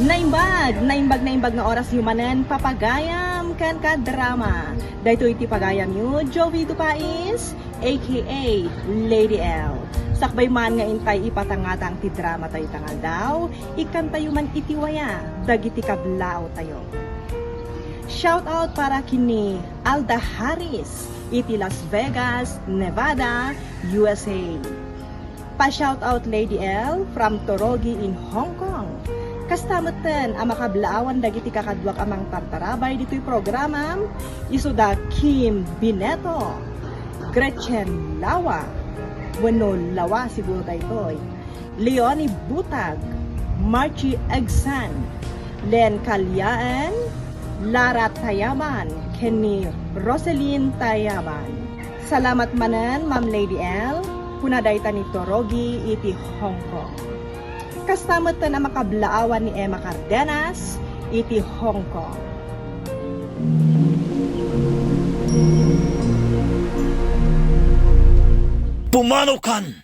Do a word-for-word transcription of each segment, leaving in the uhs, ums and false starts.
Naimbag, naimbag, naimbag nga orasyo manen, papagayam ken kadrama. Daytoy ti pagayamyo, Jovi Dupais, A K A Lady L. Sakbay man nga intay ipatangatang ti dramatayo ita nga aldaw, ikkantayo man iti waya dagiti kablaawtayo. Shout out para kenni Alda Harris iti Las Vegas, Nevada, U S A. Pa-shout out, Lady L, from Torogi in Hong Kong. Kasta metten a makablaawan dagiti kakaduak a mangtartarabay ditoy programam, isuda Kim Bineto, Gretchen Lawa, wenno Lawa siguro daytoy, Leonie Butag, Marchi Egsan, Len Kaliaen, Lara Tayaban, ken ni Roselyn Tayaban. Salamat manen, Ma'am Lady L, kuna dayta ni Torogi iti Hong Kong. Kasta metten a makablaawan ni Emma Cardenas iti Hong Kong. Pumanawkan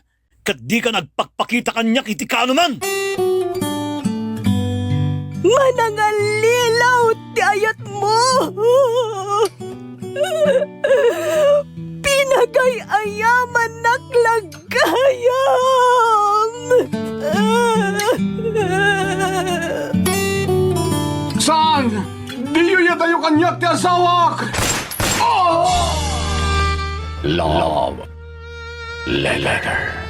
ket dika nagpakpakita kaniak iti kaanoman. Manangallilaw ti ayatmo. Pinagay-ayamannak la gayam. Saan? Diyo iyadayo kaniak ti asawak! Ah! Love Letter.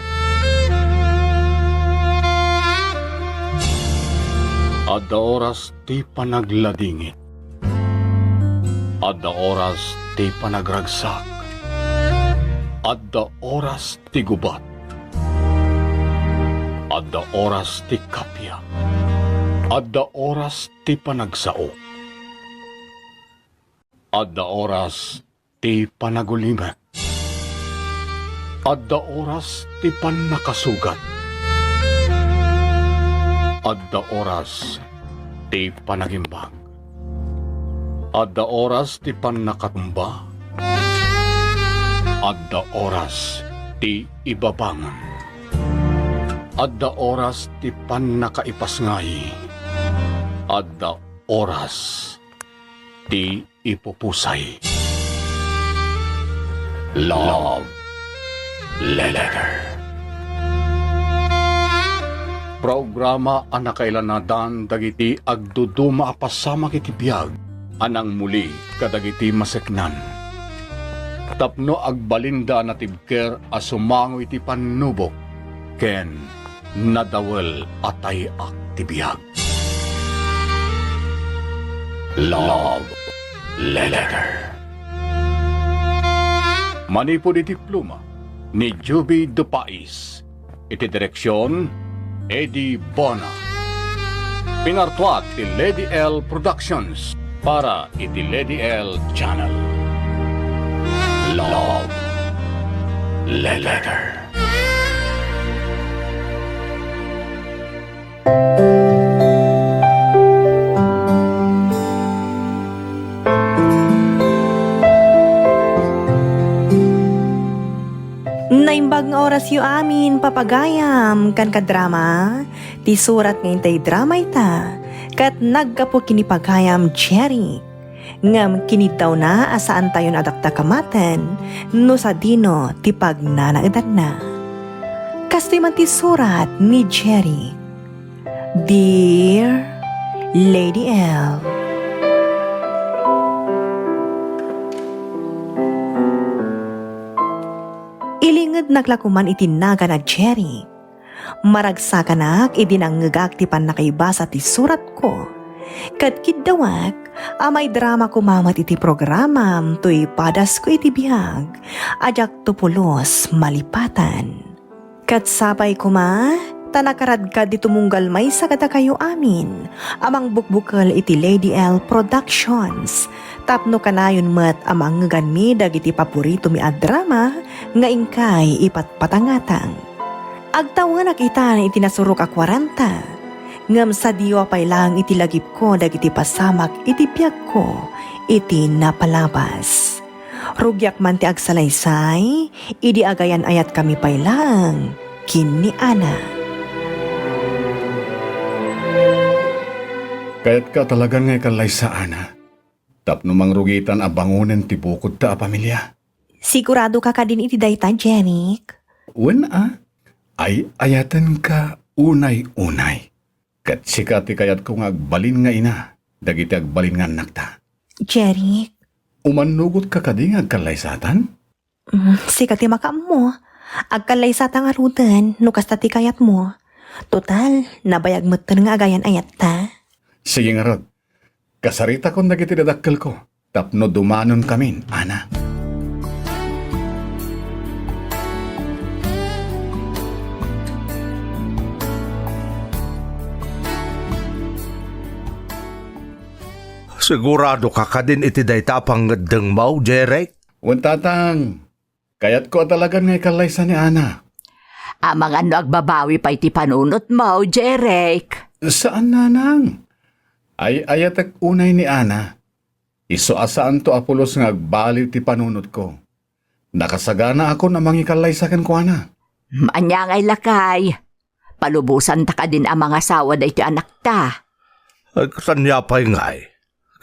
Adda oras ti panagladingit. Adda oras ti panagragsak. Adda oras ti gubat. Adda oras ti kappia. Adda oras ti panagsao. Adda oras ti panagulimek. Adda oras ti pannakasugat. Adda oras ti panagimbag. Adda oras ti pannakatumba. Adda oras ti ibabangon. Adda oras ti pannakaipasngay. Adda oras ti ipupusay. Love Letter. Programa a nakailanadan dagiti agduduma a pasamak iti biag a nangmuli kadagiti maseknan. Tapno agbalinda a natibker a sumango iti pannubok ken nadawel a tay-ak ti biag. Love Letter. Manipud iti pluma ni Juby Dupais, iti direksion, Eddie Bona. Pinartuat ti Lady L Productions para iti Lady L Channel. Love Letter. Naimbag nga orasyo amin, papagayam, ken kadrama, ti surat nga intay drama ita, ket naggapu ken ni pagayam Jerry. Ngem kiniddawna a saantayon a dakdakematen no sadino ti pagnanaedanna. Kastoy man ti surat ni Jerry. Dear Lady L, ilingednak la koman iti nagan a Jerry. Maragsakanak idi nangngegak ti pannakaibasa ti suratko. Ket kiddawek a maidrama koma met iti programam toy padasko iti biag a diakto pulos malipatan. Ket sapay koma ta nakaradkad ti tumunggal maysa kadakayo amin a mangbukbukel iti Lady L Productions tapno kanayon met a mangngeganmi dagiti paboritomi a drama nga inkay ipatpatangatang. Agtawenak itan iti nasurok a kuarenta, ngem sadio a pay laeng iti lagipko dagiti pasamak iti biagko iti napalabas. Rugiak man ti agsalaysay, idi agayan-ayatkami pay laeng ken ni Ana. Kayatka talagan nga ikallaysa, Ana, tapno mangrugitan a bangonen ti bukodta a pamilia. Siguradoka kadin iti dayta, Jeric? Wen a, ay-ayatenka unay-unay. Ket sika ti kayatko nga agbalin nga ina dagiti agbalin nga annakta. Jeric? Umannugotka kadi nga agkallaysatan? Mm, sika ti makaammo. Agkallaysata ngaruden no kasta ti kayatmo. Total, nabayag metten nga agayan-ayatta. Sige ngarud, kasaritakon dagiti dadakkelko tapno dumanonkamin, Ana. Siguradoka kadin iti dayta a pangngeddengmo, Jeric? Wen, Tatang. Kayatko a talagan nga ikallaysa ni Ana. Amangan no agbabawi pay ti panunotmo, Jeric? Saan, Nanang. Ay-ayatek unay ni Ana. Isu a saanto a pulos nga agbaliw ti panunotko. Nakasaganaakon a mangikallaysa kenkuana. Ania ngay lakay? Palubosanta kadin a mangasawa daytoy anakta. Ay, ket ania pay ngay?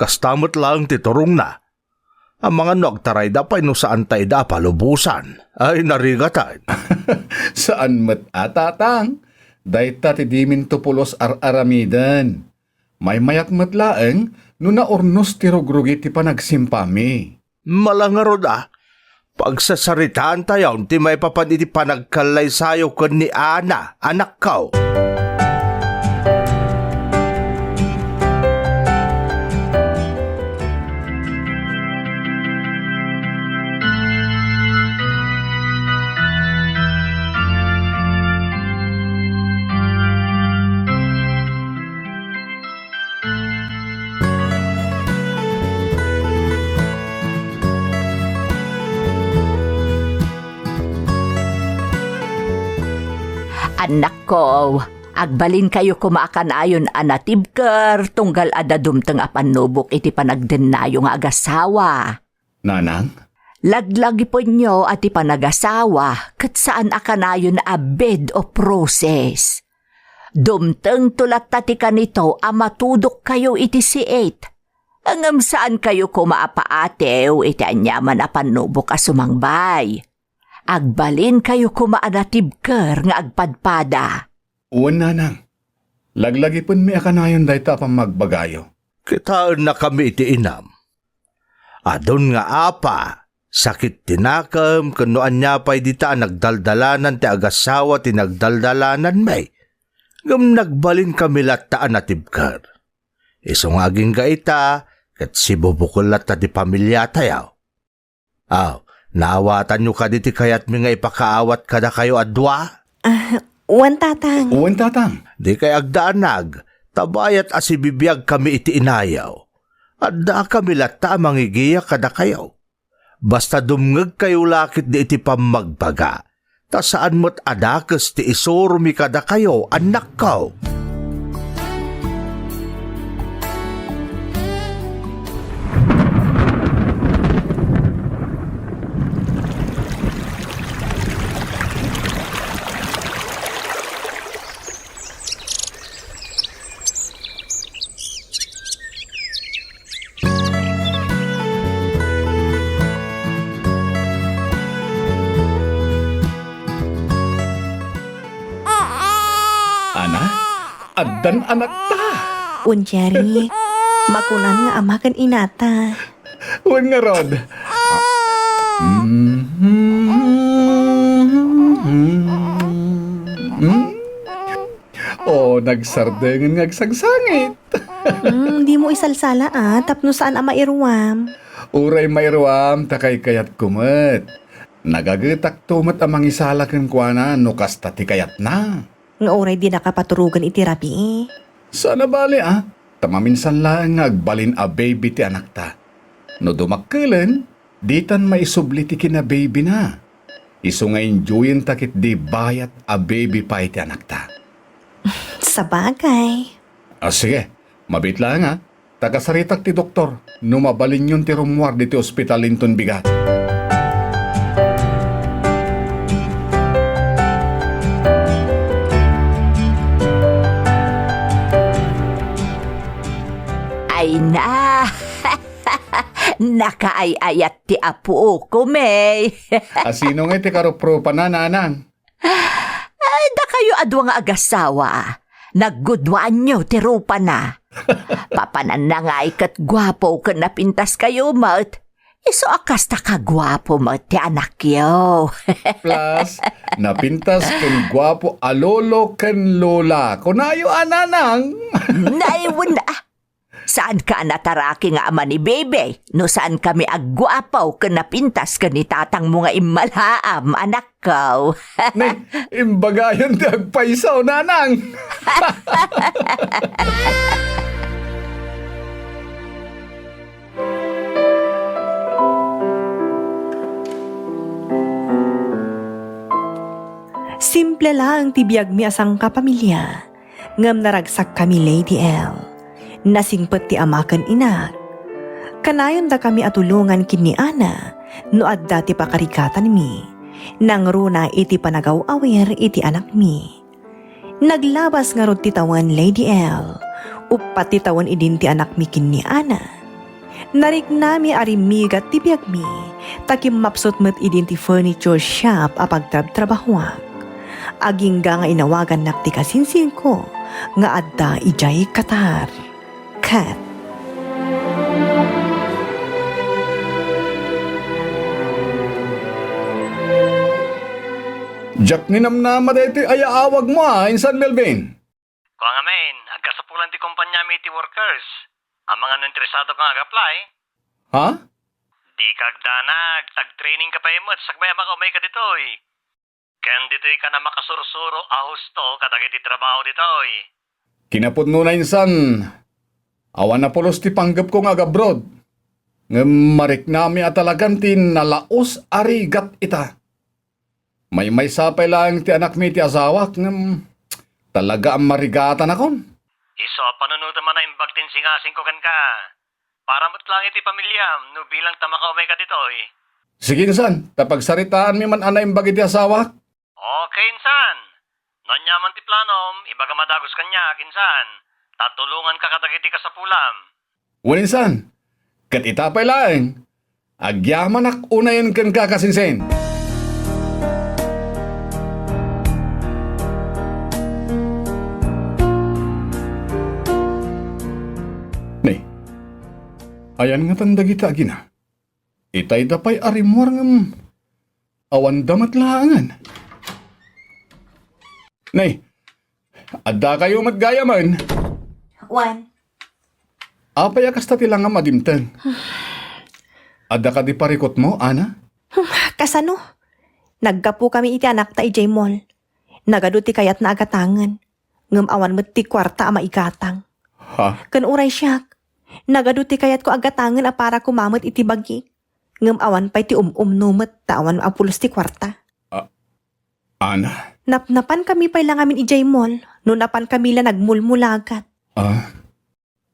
Kasta met laeng ti turongna. Amangan no agtarayda pay no saanta ida a palubosan. Ay, narigaten. Saan met a, Tatang. Dayta ti diminto pulos ar-aramiden. Maymayak met laeng no naurnos ti rugrugi ti panagsimpami. Mala ngarud a, pagsasaritaantayon ti maipapan iti panagkallaysayo ken ni Ana, anakko. Annakko, agbalinkayo koma a kanayon a natibker tunggal adda dumteng a pannubok iti panagdennayo nga agasawa. Nanang? Laglagipenyo a ti panagasawa ket saan a kanayon a bed o process. Dumtengto latta ti kanito a matudokkayo iti siit. Ngem saankayo koma a paatew iti aniaman a pannubok a sumangbay. Agbalinkayo koma a natibker nga agpadpada. Wen, Nanang. Laglagipenmi a kanayon dayta a pammagbagayo. Kitaennakami iti inam. Adun nga apa, sakit ti nakem, ken no ania pay dita a nagdaldalanan ti agasawa ti nagdaldalananmi. Ngem nagbalinkami latta a natibker. Isu nga agingga ita, ket sibubukel latta ti pamiliatayo. Aw, naawatanyo kadi ti kayatmi nga ipakaawat kadakayo a dua? Ah, wen, Tatang. Wen, Tatang. Dikay agdanag, ta bayat a sibibiagkami iti inayo. Addakami latta a mangigiya kadakayo. Basta dumngegkayo la ketdi iti pammagbaga, ta saan met a dakes ti isuromi kadakayo, annakko. Ana, addan anakta. Wen, Jeric, makunan nga ama ken inata. Wen ngarud. Oh, nagsardengen nga agsangsangit. Mm, dimo isalsala, a, tapno saan a mairuam. Uray mairuam, ta kaykayatko met. Nagagetakto met a mangisala kenkuana no kasta ti kayatna. Nga uray dinaka paturogen iti rabii. Saan a bale, a, ta maminsan laeng nga agbalin a baby ti anakta. No dumakkelen, ditan maisubli ti kinababy-na. Isu nga enjoyenta ketdi bayat a baby pay ti anakta. Sabagay. A, sige, mabiit laeng, a. Ta kasaritak ti doktor no mabalinyon ti rummuar ditoy ospital inton bigat. Ay na, nakaay-ayat ti apuko, May. A sino ngay ti karuprupana, nanang? Ay, dakayo a dua nga agasawa, naggudwaanyo ti rupana. Papananna ngay ket guapo ken napintaskayo met. Isu a kasta kaguapo met ti anakyo. Plus, napintas ken guapo a lolo ken lola. Kunayo a, nanang. Nay, wen, ah, saanka a nataraki nga ama ni Bebe no saankami agguapo ken napintas ken ni tatangmo nga immalaam, anakko. Nay, imbagayon ti agpayso, nanang. Simple laeng ti biagmi a sangkapamilya, ngem naragsakkami, Lady L. Nasingpet ti ama ken inak. Kanayondakami a tulongan ken ni Ana no adda ti pakarigatanmi. Nangruna iti panagaw-awir iti anakmi. Naglabas ngarud ti tawen, Lady L. Uppat ti tawen idin ti anakmi ken ni Ana. Nariknami a rimmigat ti biagmi, ta kimmapsut met idin ti furniture shop a pagtrabtrabahoak. Agingga nga inawagannak ti kasinsinko nga adda idiay Qatar. Kat. Diak ninamnama daytoy a yaawagmo a, insan Melvin. Kua ngamin, agkasapulan ti kumpaniami iti workers. Amangan no interesado ka nga ag-apply? Ha? Dika agdanag, tag-training ka pay met, sakbay a makaumayka ditoy. Ken ditoy ka na makasursuro a husto kadagiti trabaho ditoy. Kinapudnona insan, awan a pulos ti panggepko nga agabroad. Ngem mariknami a talagan ti nalaus a rigat ita. Maymaysa pay laeng ti anakmi iti asawak, ngem talaga a marigatanakon. Isu a panunotem a naimbag ti insingasingko kenka. Para met laeng iti pamiliam no bilang ta makaumayka ditoy. Sige, insan, ta pagsaritaanmi man a naimbag iti asawak. Okay, insan. No ania man ti planom, ibagam a dagus kaniak, insan, ta tulonganka kadagiti kasapulam. Wen, insan, ket ita pay laeng, agyamanak unayen kenka, kasinsin. Ni, ayan ngatan dagita agina? Itayda pay a rimmuar ngem awanda met laengen. Nay, addakayo met gayamen. Wen. Apay a kasta ti langam a dimteng? Adda kadi parikutmo, Ana? Kasano? Naggapukami iti anakta idiay mall. Nagadu ti kayatna a gatangen, ngem awan met ti kuarta a maigatang. Ha? Ken uray siak, nagadu ti kayatko a gatangen a para koma met iti bagik, ngem awan pay ti um-umno met ta awan a pulos ti kuarta. A-, Ana? Napnapankami pay la ngamin idiay mall, no napankami la nagmulmulagat. Ah?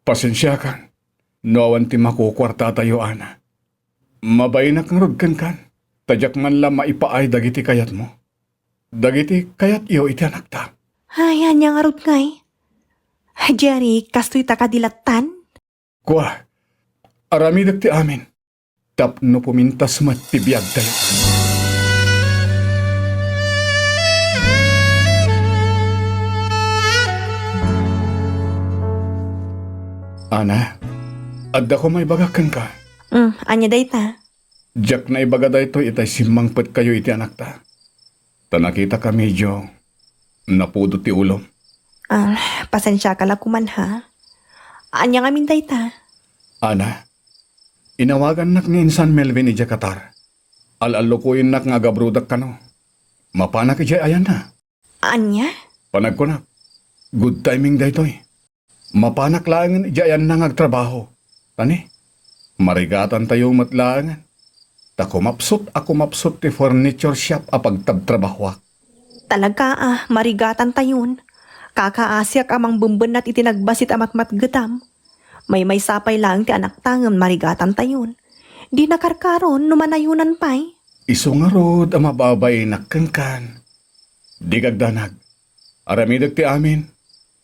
Pasensiakan no awan ti makukuartatayo, Ana. Mabainak ngarud kenkan, ta diak man la maipaay dagiti kayatmo. Dagiti kayatyo iti anakta. Ay, ania ngarud ngay? Jerry, kastoy ta kadi lattan? Kua, aramidek ti amin. Tapno pumintas met ti biagtayo. Ana, adda koma ibagak kenka. Mm, ania dayta? Diak naibaga daytoy itay simmangpetkayo iti anakta. Ta nakitak a medio napudot ti ulom. Ah, pasensiaka la koman, ha? Ania ngamin dayta? Ana, inawagannak ni Insan Melvin idiay Qatar. Al-allukoyennak nga agabrodak kano. Mapanak idiay ayanna. Ania? Panagkunak, good timing daytoy. Mapanak laengen idiay ayanna nga agtrabaho. Ta ni, marigatantayo met laengen. Ta kumapsut a kumapsut ti furniture shop a pagtabtrabahoak. Talaga a, marigatantayon. Kakaasiak a mangbembennat iti nagbassit a matmatgetam. Maymaysa pay laeng ti anakta ngem marigatantayon. Dina karkaron no manayonan pay. Isu ngarud a mababainak kenkan. Dika agdanag. Aramidek ti amin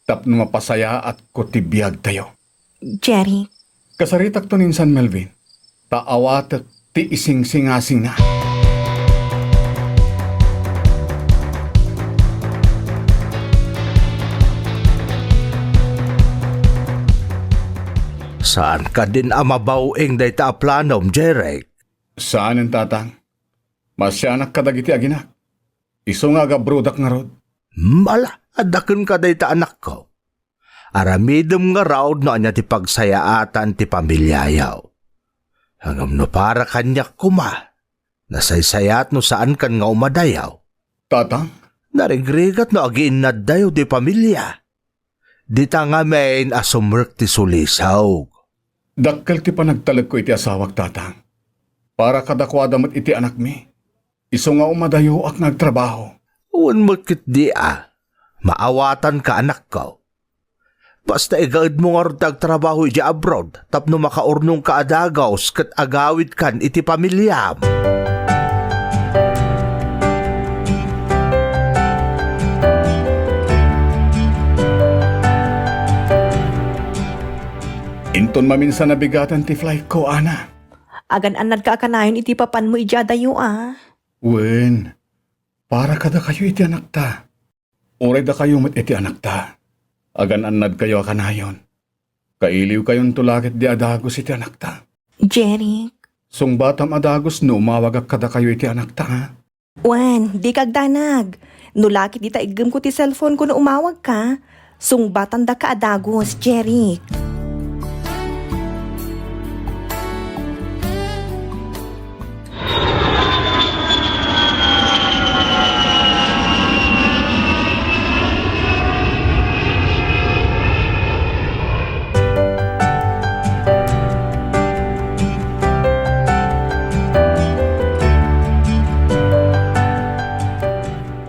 tapno mapasayaatko ti biagtayo. Jerry, Kasaritakton insan, Melvin, ta awatek ti isingsingasingna. Saan kadin a mabaw-ing dayta a planom, Jeric? Saanen, Tatang. Maasianak kadagiti aginak. Isu nga agabrodak ngarud. Mala, adda kenka dayta anakko. Aramidem ngarud no ania ti pagsayaatan ti pamiliayo. Ngem no para kaniak koma, nasaysayaat no saankan nga umadayo. Tatang? Narigrigat no agiinnaddayo ti pamilia. Dita ngamin a sumrek ti sulisog. Dakkel ti panagtalekko iti asawak, Tatang. Para kadakuada met iti anakmi. Isu nga umadayoak nga agtrabaho. Wen met ketdi a, maawatanka, anakko. Basta igaedmo ngarud ti agtrabaho idiay abroad tapno makaurnongka a dagus ket agawidkan iti pamiliam. Inton maminsan, nabigaten ti flightko, Ana. Agan-annadka a kanayon iti papanmo idiay adayo a. Wen, para kadakayo iti anakta. Uray dakayo met iti anakta. Agan-annadkayo a kanayon. Kailiwkayonto la ketdi a dagus iti anakta. Jeric. Sungbatam a dagus no umawagak kadakayo iti anakta, ha? Wen, dika agdanag. No la ketdi ta iggem ko ti cellphone ko no umawagka, sungbatandaka a dagus, Jeric.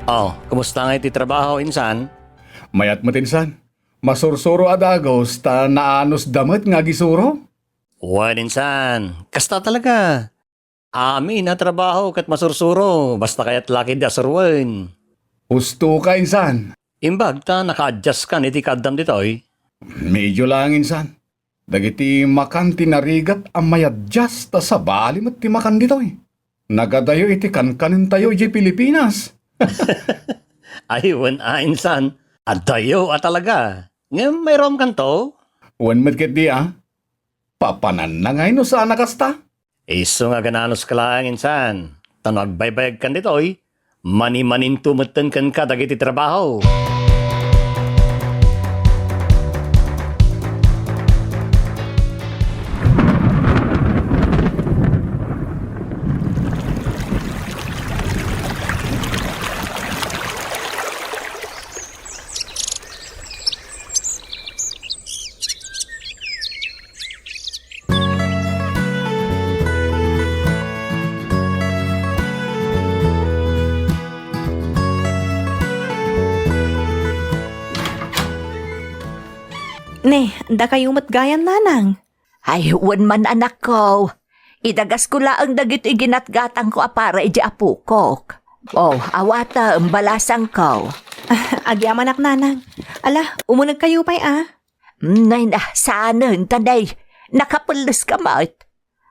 Oh, kumusta ngay ti trabaho, insan? Mayat met, insan. Masursuro a dagus ta naanusda met nga agisuro. Wen, insan, kasta talaga. Amin a trabaho ket masursuro, basta kayat la ketdi a suroen. Husto ka, insan. Imbag ta naka-adjust kan iti kaaddam ditoy? Medyo laeng, insan. Dagiti makan ti narigat a mayadjust ta sabali met ti makan ditoy. Nagadayo iti kankanentayo idiay Pilipinas. Ay, wen a, insan. Adayo a talaga. Ngem mairuamkanto? Wen met ketdi a. Papananna ngay no saan a kasta? Isu nga agan-anuska laeng, insan. Ta no agbaybayagkan ditoy, manimaninto metten kenka dagiti trabaho. Ne, dakayo met gayam, nanang. Ay, wen man, anakko. Idagasko laeng dagiti ginatgatangko a para iti apokok. Oh, awatem, balasangko. Agyamanak, nanang. Ala, umunegkayo pay a. Nay na, saanen, ta nay, nakapelleska met.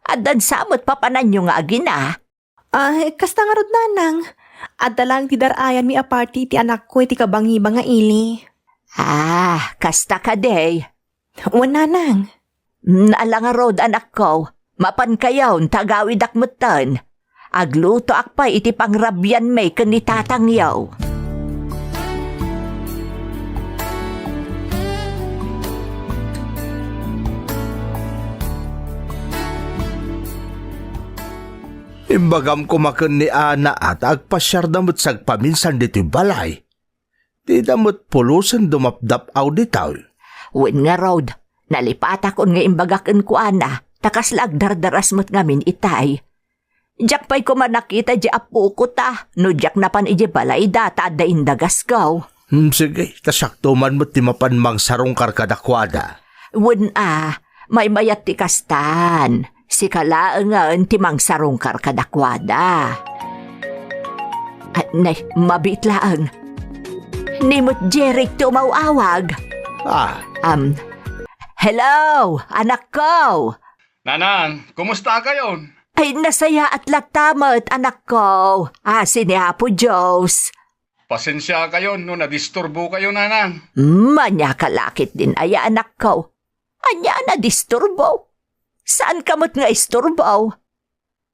Addan sa met papananyo nga agina? Ay, kasta ngarud, nanang. Adda laeng ti dar-ayanmi a party iti anakko iti kabangiba nga ili. Ah, kasta kadi. Wen, nanang. Mm, ala ngarud, anakko. Mapankayon ta agawidak metten. Aglutoak pay iti pangrabianmi ken ni tatangyo. Imbagam koma ken ni Ana a ta agpasiarda met sagpaminsan ditoy balay. Dida met pulosen dumapdap-aw ditoy. Wen ngarud, nalipatakon nga imbagak kenkuana, ta kasla agdardaras met ngamin itay. Diak pay koma nakita di apoko ta, no diak napan idiay balayda ta adda indagasko. Hmm, sige, ta siakto man met ti mapan mangsarungkar kadakuada. Wen a, maymayat ti kastan. Sika laengen ti mangsarungkar kadakuada. Ah, nay, mabiit laeng. Ni met Jeric ti umaw-awag. Ah. Am, Hello, anakko! Nanang, kumusta kayon? Ay, nasayaat latta met, anakko. Asi ni Apo Dios. Pasensia kayon no nadisturbo kayo, Nanang. Hmm, ania ka la ketdin aya, anakko? Ania a nadisturbo? Saan ka met nga isturbo?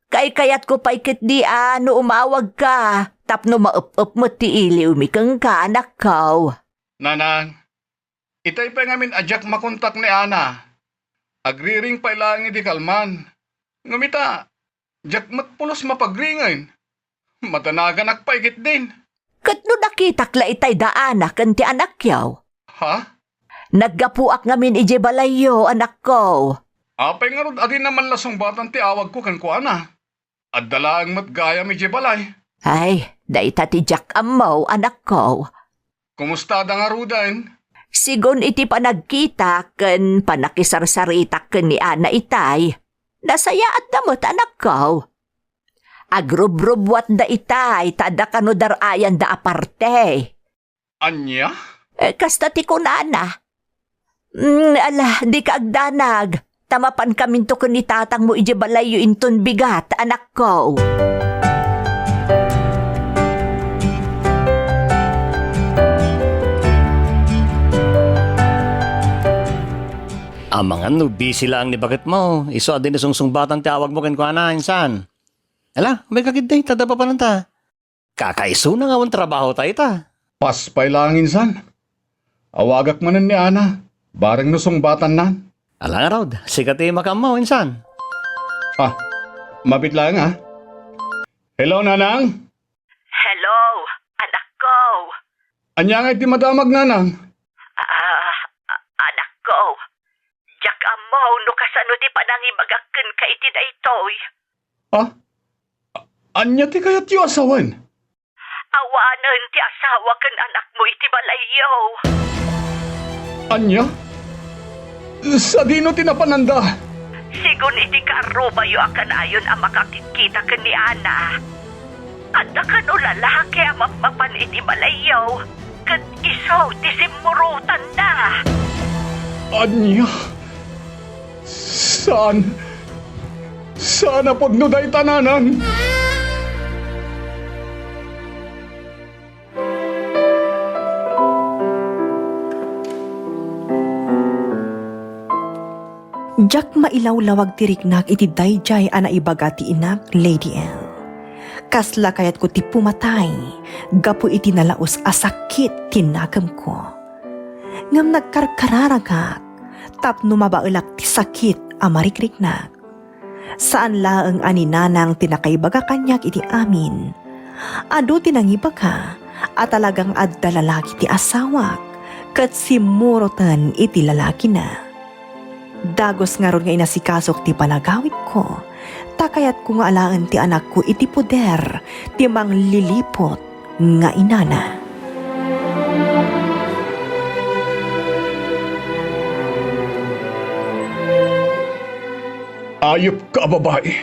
Kaykayatko pay ketdi a no umawagka tapno maep-ep met ti iliwmi kenka, anakko. Nanang, itay pay ngamin a diak makontak ni Ana. Agriring pay laeng idi kalman. Ngem ita, diak met pulos mapagringen. Madanaganak pay ketdin. Ket no nakitak la itay da Ana ken ti anakyo? Ha? Naggapuak ngamin idiay balayyo, anakko. Apay ngarud a dina man la sungbatan ti awagko kenkuana? Adda laeng met gayam idiay balay. Ay, dayta ti diak ammo, anakko. Kumusta da ngaruden? Sigun iti panagkita ken panakisarsaritak ken ni Ana itay, nasayaatda met, anakko. Agrubrubbuatda itay ta adda kano dar-ayanda aparte. Ania? Eh, kasta ti kunana. Mm, ala, dika agdanag. Ta mapankaminto ken ni tatangmo idiay balayyo inton bigat, anakko. Amangan no busy laeng ni baketmo, isu a dina sungsungbatan ti awagmo kenkuana, insan. Ala, umayka ketdi, ta adda papananta. Kakaisuna nga awan trabaho tayo ta. Pas pay laeng, insan. Awagak manen ni Ana, bareng no sungbatannan. Ala ngarud, sika ti makaammo, insan. Ah, mabiit laeng, ah. Hello, Nanang? Hello, anakko. Ania ngay ti madamag, Nanang? Ah, anakko. Diak ammo no kasano ti panangibagak kenka iti daytoy. Ah? A-, ania ti kayatyo a sawen? Awanen ti asawa ken anakmo iti balayyo. Ania? Sadino ti napananda? Sigun iti kaarrubayo a kanayon a makakitkita ken ni Ana, adda kano lalaki a mapmapan iti balayyo, ket isu ti simmurotanna. Ania? Saan? Saan a pudno dayta, Nanang? Diak mailawlawag ti riknak iti daydiay a naibaga ti inak, Lady L. Kasla kayatko ti pumatay gapu iti nalaus a sakit ti nakemko. Ngem nagkarkararagak tapno mabaelak ti sakit a marikriknak. Saan laeng a ni Nanang ti nakaibaga kaniak iti amin. Adu ti nangibaga a talagang adda lalaki ti asawak ket simmuroten iti lalakina. Dagus ngarud nga inasikasok ti panagawidko, ta kayatko nga alaen ti anakko iti poder ti mangliliput nga inana. Ayupka a babai!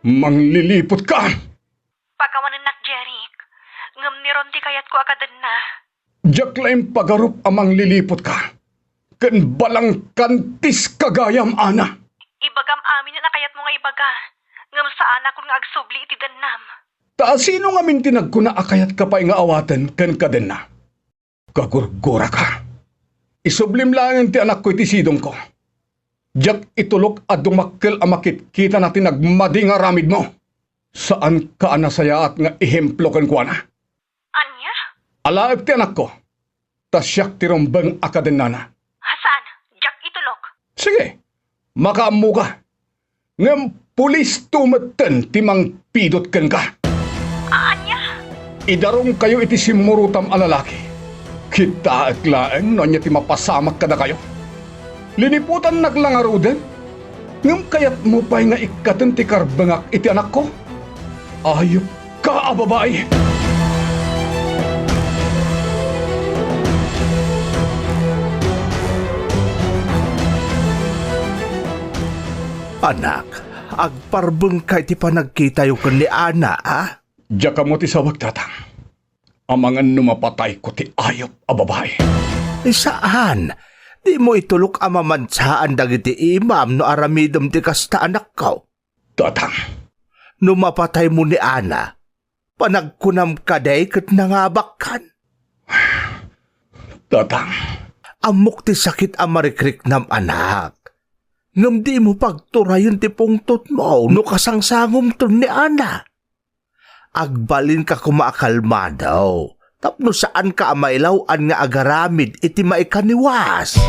Mangliliputka! Pakawanennak, Jeric. Ngem ni Ron ti kayatko a kadenna. Diak la impagarup a mangliliputka, ken balangkantis ka gayam, Ana. Ibagam amin a kayatmo nga ibaga, ngem saanakon nga agsubli iti dennam. Ta asino ngamin ti nagkuna a kayatka pay nga awaten ken kadenna? Kagurguraka. Isublim laengen ti anakko iti sidongko. Diak itulok a dumakkel a makitkitana ti nagmadi nga aramidmo. Saanka a nasayaat nga ehemplo kenkuana. Ania? Alaek ti anakko, ta siak ti rumbeng a kadennana. Saan, diak itulok. Sige, makaammoka. Ngem pulisto metten ti mangpidut kenka. Ania? Idarongkayo iti simmurotam a lalaki. Kitaek laeng no ania ti mapasamak kadakayo. Liniputannak la ngaruden, ngem kayatmo pay nga ikkaten ti karbengak iti anakko? Ayupka a babai! Anak, agparbengka iti panagkitayo ken ni Ana, a? Diak ammo ti sawek, Tatang. Amangan no mapatayko ti ayup a babai. Saan. Dimo itulok a mamansaan dagiti imam no aramidem ti kasta, anakko. Tatang. No mapataymo ni Ana, panagkunam kadi ket nangabakkan? Tatang. Ammok ti sakit a marikriknam, anak. Ngem dimo pagturayen ti pungtotmo no kasangsangomton ni Ana. Agbalinka koma a kalmado tapno saanka a mailaw-an nga agaramid iti maikaniwas.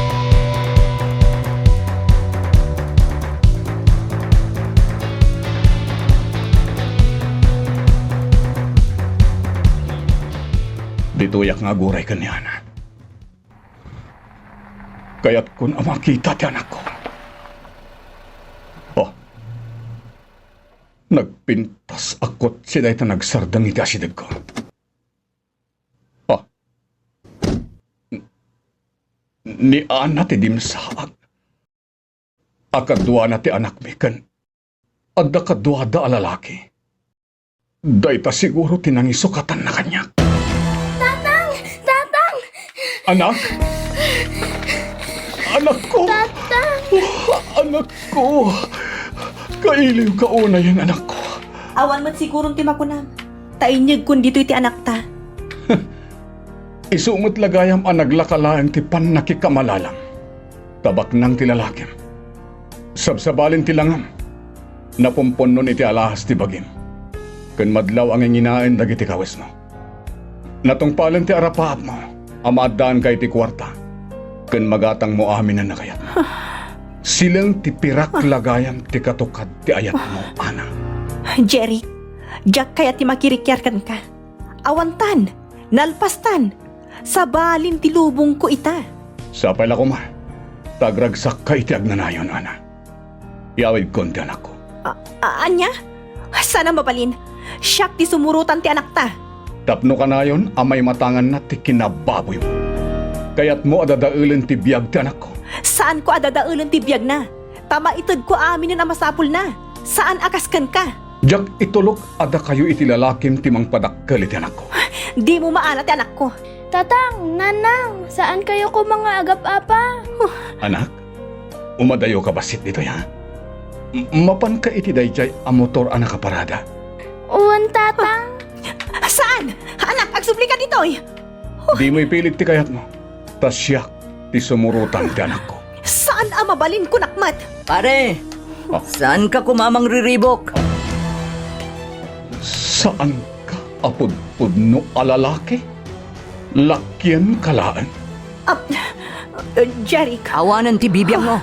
Ditoyak nga aguray ken ni Ana. Kayatkon a makita ti anakko. Oh, nagpintas a kotse dayta nagsardeng iti asidegko. Ah. N-, ni Ana ti dimsaak a kaduana ti anakmi ken adda kaduada a lalaki. Dayta siguro ti nangisukatanna kaniak. Tatang! Tatang! Anak? Anakko! Tatang! Anakko! Kailiwka unayen, anakko. Awan met siguron ti makunam, ta inyegkon ditoy ti anakta. Isu met la gayam a naglaka laeng ti pannakikamalalam. Ta baknang ti lalakim. Sabsabalin ti langam. Napumpunnon iti alahas ti bagim. Ken madlaw a nginginaen dagiti kawesmo. Natungpalen ti arapaapmo a maaddaanka iti kuarta ken magatangmo aminen a kayatmo. Sileng ti pirak la gayam ti katukad ti ayatmo, Ana. Jeric, diak kayat ti makirikiar kenka. Awantan, nalpastan, sabalin ti lubongko ita. Sapay la koma, ta agragsakka iti agnanayon, Ana. Iyawidkon ti anakko. A-, a-, ania? Saan a mabalin. Siak ti sumurotan ti anakta. Tapno kanayon a maimatanganna ti kinababoymo. Kayatmo a dadaelen ti biag ti anakko. Saanko a dadaelen ti biagna. Ta maitedko aminen a masapulna. Saan a kas kenka. Diak itulok a dakayo iti lalakim ti mangpadakkel iti anakko. Dimo maala ti anakko. Tatang, Nanang, saankayo koma nga agap-apa. Anak, umadayoka bassit ditoy, ha? M-, mapanka iti daydiay a motor a nakaparada. Wen, Tatang. Saan? Anak, agsublika ditoy. Dimo ipilit ti kayatmo. Ta siak ti sumurotan ti anakko. Saan a mabalin, kunak met. Pare, ah, saanka koma mangriribok? Saanka a pudpudno a lalaki? Lakianka laeng. Ah, Jeric. Awanen ti bibiangmo.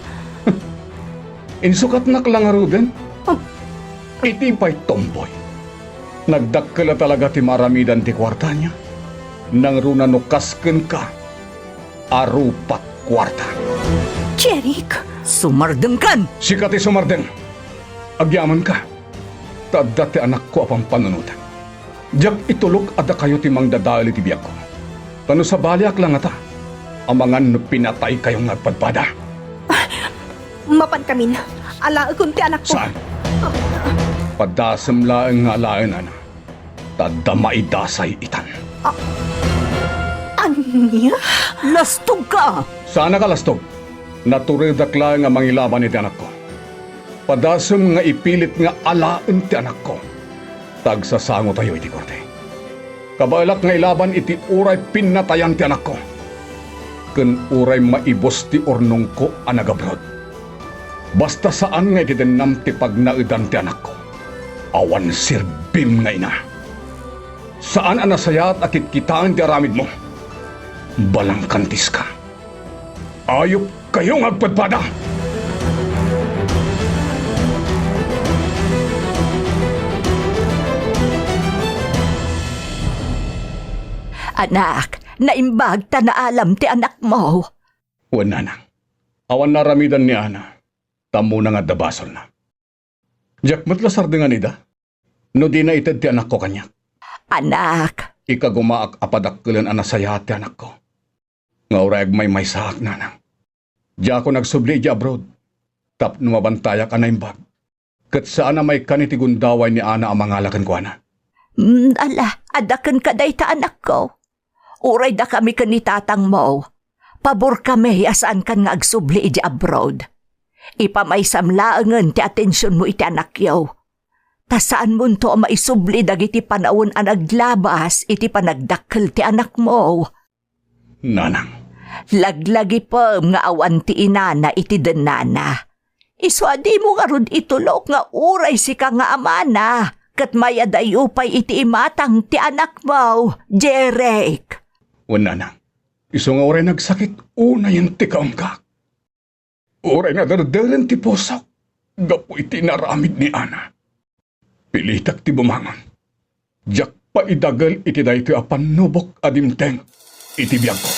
Insukatnak la ngaruden. Ah. Iti pay tomboy. Nagdakkel a talaga ti maaramidan ti kuartana. Nangruna no kas kenka a rupat kuarta. Jeric! Sumardengkan! Sika ti sumardeng. Agyamankam. Ta adda ti anakko a pampanunotan. Diak itulok a dakayo ti mangdadael iti biagko. Ta no sabaliak la ngata, amangan no pinataykayo nga agpadpada. Mapankamin, alaekon ti anakko. Saan? Padasem laeng nga alaen, Ana. Ta adda maidasay itan. A-, ania? Lastogka! Saanka a lastog. Naturedak laeng a mangilaban iti anakko. Padasem nga ipilit nga alaen ti anakko. Ta agsasangotayo iti korte. Kabaelak nga ilaban iti uray pinnatayan ti anakko. Ken uray maibus ti urnongko a nagabroad. Basta saan nga itedennam ti pagnaedan ti anakko. Awan serbim nga ina. Saan a nasayaat a kitkitaen ti aramidmo. Balangkantiska. Ayupkayo nga agpadpada! Anak, naimbag ta naalam ti anakmo. Wen, nanang. Awan naaramidan ni Ana, ta ammona nga adda basolna. Diak met la sardengan ida, no dina ited ti anakko kaniak. Anak! Ikagumaak a padakkelen a nasayaat ti anakko. Nga uray agmaymaysaak, nanang. Diakon agsubli idiay abroad, tapno mabantayak a naimbag. Ket saan a maikkan iti gundaway ni Ana a mangala kenkuana. Mm, ala, adda kenka dayta anakko. Uray dakami ken ni tatangmo, Paborkami a saankan nga agsubli idiay abroad. Ipamaysam laengen ti atensionmo iti anakyo. Ta saanmonto a maisubli dagiti panawen a naglabas iti panagdakkel ti anakmo. Nanang. Laglagipem nga awan ti inana iti dennana. Isu a dimo ngarud itulok nga uray sika nga amana, ket mayadayo pay iti imatang ti anakmo, Jeric. Wen, nanang. Isu nga uray nagsakit unayen ti kaungkak. Uray naderderen ti pusok gapu iti inaramid ni Ana. Pilitek ti bumangon. Diak paidagel iti daytoy a pannubok a dimteng iti biagko.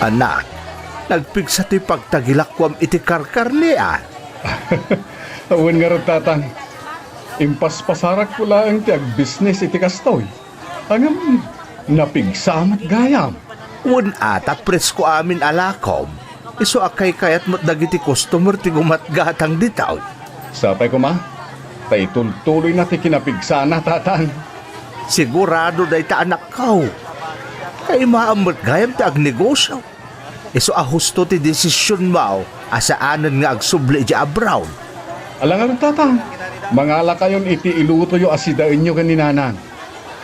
Anak, nagpigsa ti pagtagilakuam iti karkarnean. Wen ngarud, Tatang, impaspasarakko laeng ti agbisnes iti kastoy. Ngem napigsa met gayam. Wen a, ta presko amin a lakom. Isu a kaykayat met dagiti customer ti gumatgatang ditoy. Sapay koma, ta itultuloyna ti kinapigsana, Tatang. Sigurado dayta, anakko. Kaimaam met gayam ti agnegosio. Isu a husto ti desisionmo a saanen nga agsubli idiay abroad. Ala ngarud, Tatang, mangalakayon iti ilutoyo a sidaenyo ken ni Nanang.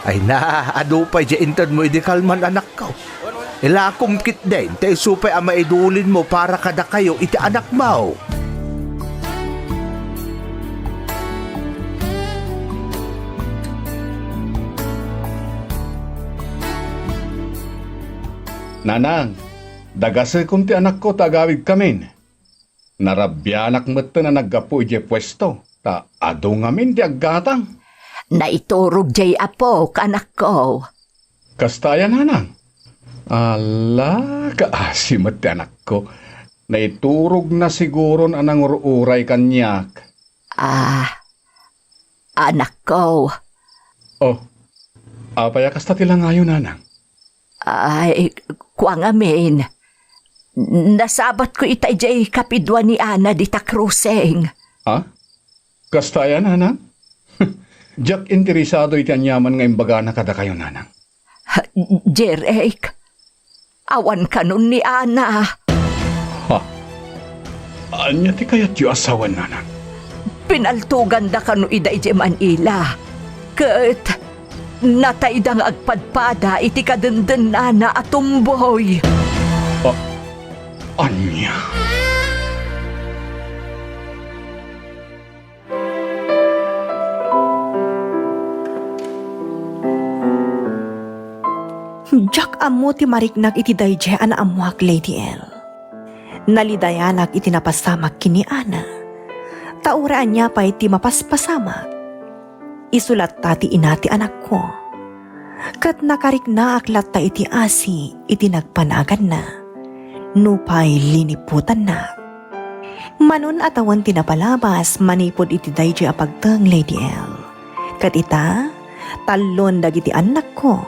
Ay na, adu pay diay intedmo idi kalman, anakko. Ilakom ketdin ta isu pay a maidulinmo para kadakayo iti anakmo. Nanang, dagasekom ti anakko ta agawidkamin. Narabianak metten a naggapu idiay puesto, ta adu ngamin ti aggatang. Naiturog diay apok, anakko. Kasta aya, Nanang? Ala, kaasi met ti anakko. Naiturogna siguron a nangur-uray kaniak. Ah, anakko. Oh, apay a kasta ti langayo, Nanang? Ay, kua ngamin. Nasabatko ita idiay kapidua ni Ana dita krusing. Ha? Kasta aya, Nanang? Diak interesado iti aniaman nga imbagana kadakayo, Nanang. Jeric, awan kanon ni Ana. Ha? Ania ti kayatyo a sawen, Nanang? Pinaltoganda kano ida idiay Manila. Ket natayda nga agpadpada iti kadendennana a tumboy. A-, ania? Diak ammo ti mariknak iti daydiay a naammoak, Lady L. Nalidayanak iti napasamak ken ni Ana. Ta uray ania pay ti mapaspasamak, isu latta ti ina ti anakko. Ket nakariknaak latta iti asi iti nagpanaganna, nupay liniputannak. Manon a tawen ti napalabas manipud iti daydiay a pagteng, Lady L. Ket ita, tallon dagiti annakko,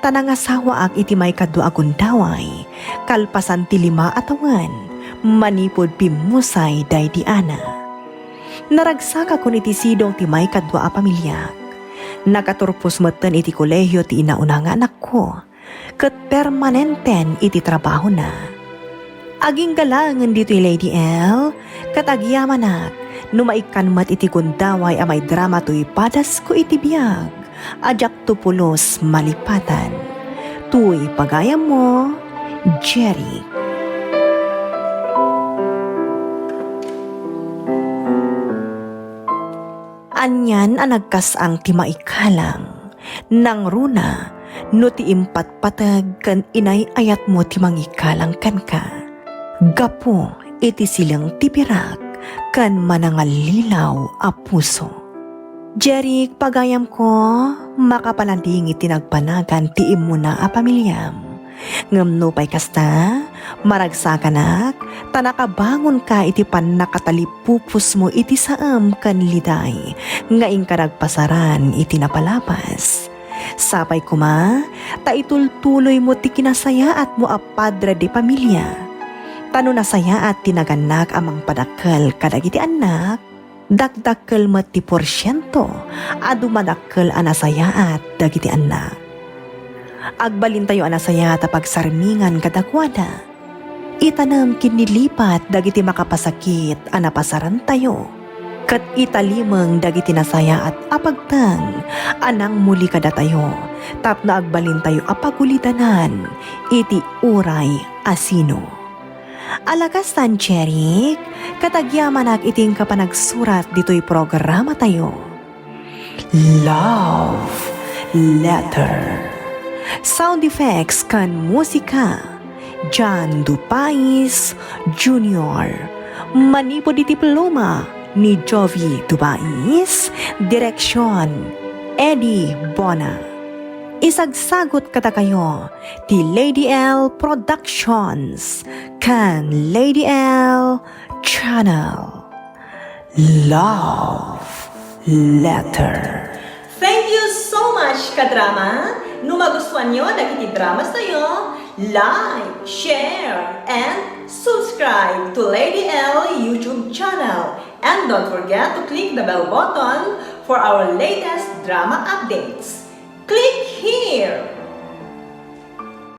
ta nangasawaak iti maikadua a gundaway, kalpasan ti lima a tawen, manipud pimmusay daydi Ana. Naragsakakon iti sidong ti maikadua a pamiliak. Nakaturpos metten iti kolehio ti inauna nga anakko, ket permanenten iti trabahona. Agingga laengen ditoy, Lady L, ket agyamanak no maikkan met iti gundaway a maidrama toy padasko iti biag a diakto pulos malipatan. Toy pagayammo, Jeric. Anian a nagkas-ang ti maikalang, nangruna no ti impatpateg ken inay-ayatmo ti mangikalang kenka. Gapu iti sileng ti pirak ken manangallilaw a puso. Jeric, pagayamko, makapaladingit ti nagpanagan ti immuna a pamiliam. Ngem nupay kasta, maragsakanak, ta nakabangonka iti pannakatalipupusmo iti saem ken liday nga inka nagpasaran iti napalabas. Sapay koma, ta itultuloymo ti kinasayaatmo a padre de pamilya. Ta no nasayaat ti nagannak a mangpadakkel kadagiti annak, dakdakkel met ti porsiento a dumadakkel a nasayaat dagiti annak. Agbalintayo a nasayaat a pagsarmingan kadakuada. Itanem ken ni lipat dagiti makapasakit a napasarantayo, ket italimeng dagiti nasayaat a pagteng a nangmuli kadatayo tapno agbalintayo a pagulidanan iti uray a sino. Ala kastan, Jeric, ket agyamanak iti inka panagsurat ditoy programatayo. Love Letter. Sound effects ken musika, John Dupais Junior. Manipud iti pluma ni Jovi Dupais, direksyon, Eddie Bona. Isagsagut kadakayo ti Lady L Productions ken Lady L Channel. Love Letter. Thank you so much, kadrama! No magustuanyo dagiti dramas tayo, like, share, and subscribe to Lady L YouTube channel. And don't forget to click the bell button for our latest drama updates. Click here!